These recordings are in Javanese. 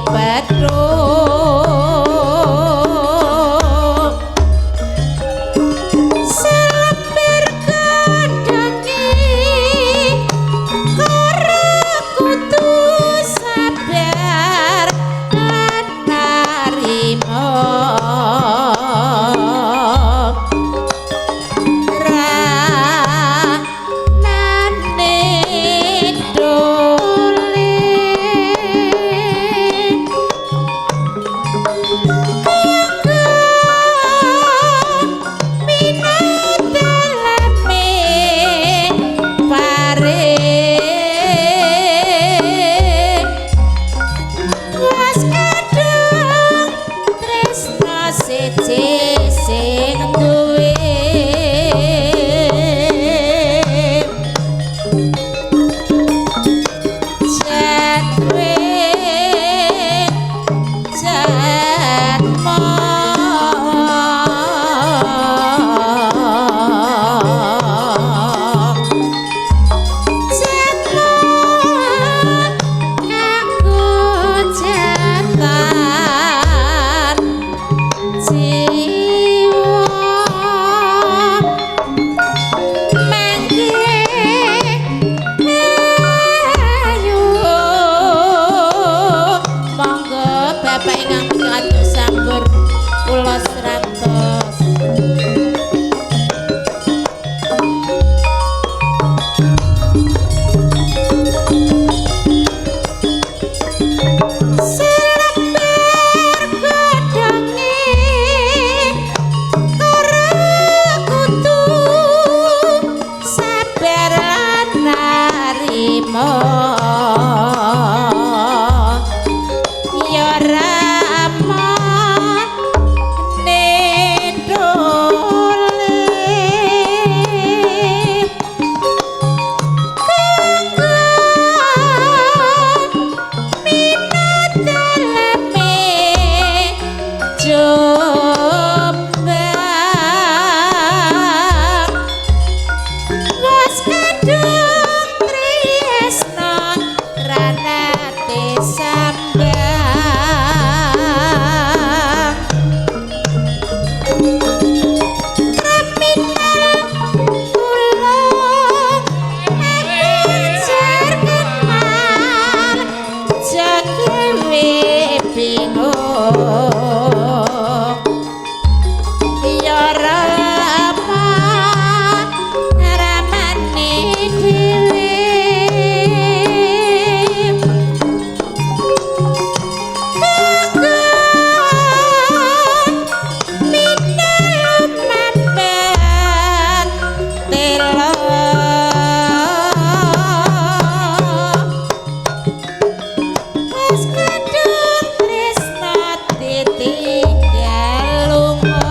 Petruk selepir godhonge karo kudu sabar lan narima ranane dole minateleme pare was kadung tresna siji sing duwe jatwe jatmo jatmo kanggo jatan jiwa mangke ayo monggo bapak ingkang pikantuk sampur kula srantos. Selembar godhonge karo kudu sabar lan narima ya rama nedole kanggo minateleme Jombang was kadung tresna ranate sambang Kriminal kula ajar kenal jagewe bingung ya rama ramane dhewe minamamban telo wis kadung tresna ditinggal lunga.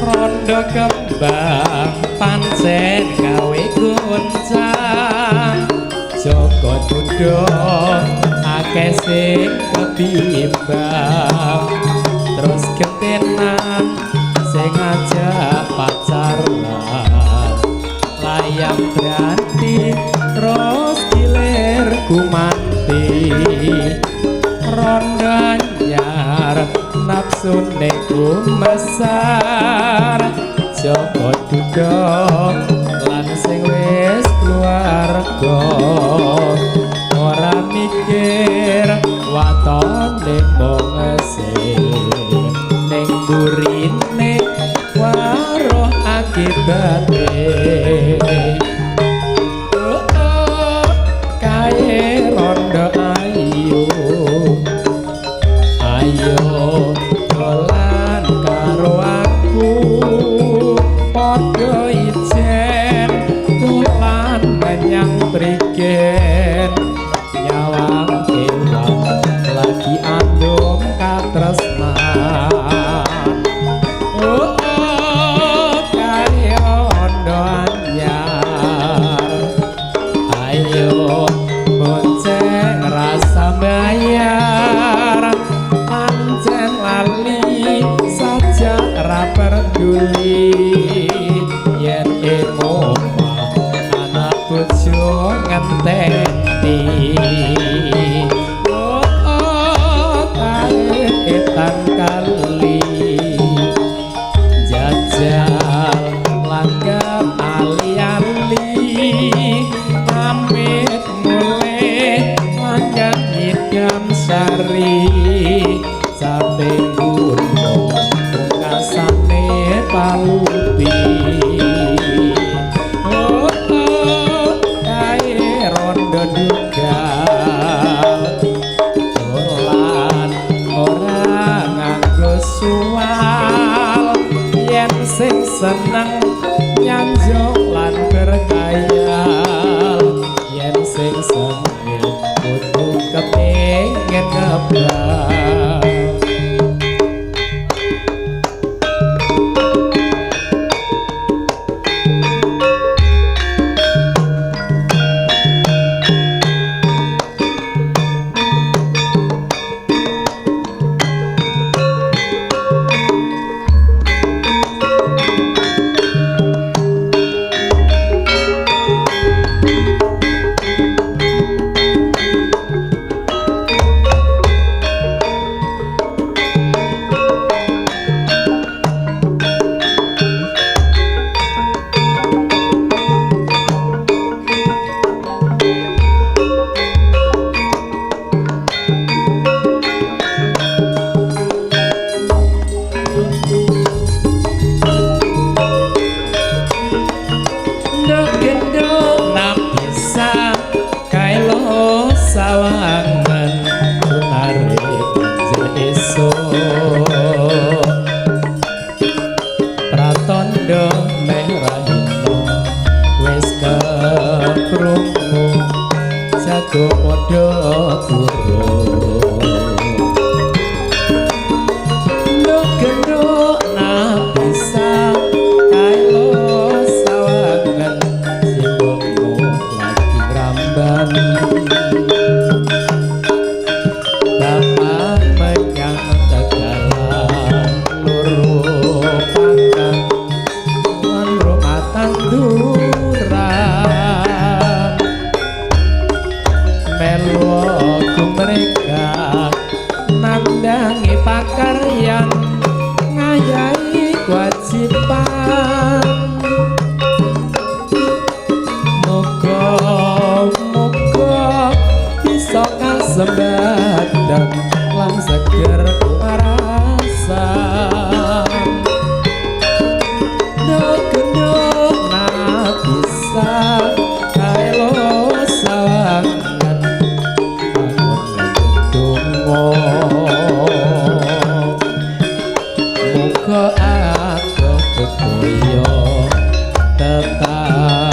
Rondo kembang pancen gawe goncang, Joko duda akeh sing kebimbang, terus gentenan sing ngajak pacaran, layang berarti terus gilir gumanti. Rondo anyar nafsune kumesar, Joko duda lan sing wis keluarga, ora mikir watone mung sing ning burine waruh akibate. Oh, Ngenteni oh kae etan kali jajal langgam ali-ali pamit mulih langgam nyidam sari sampe gunung pungkasane palupi. Oh, oh kae rondo dugal dolan ora nganggo suwal yen sing seneng nyanjung lan berkhayal yen sing sengil kudu kepingin ngebal.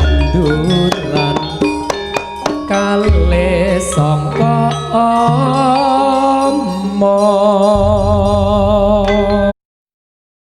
Tetanduran kale sangka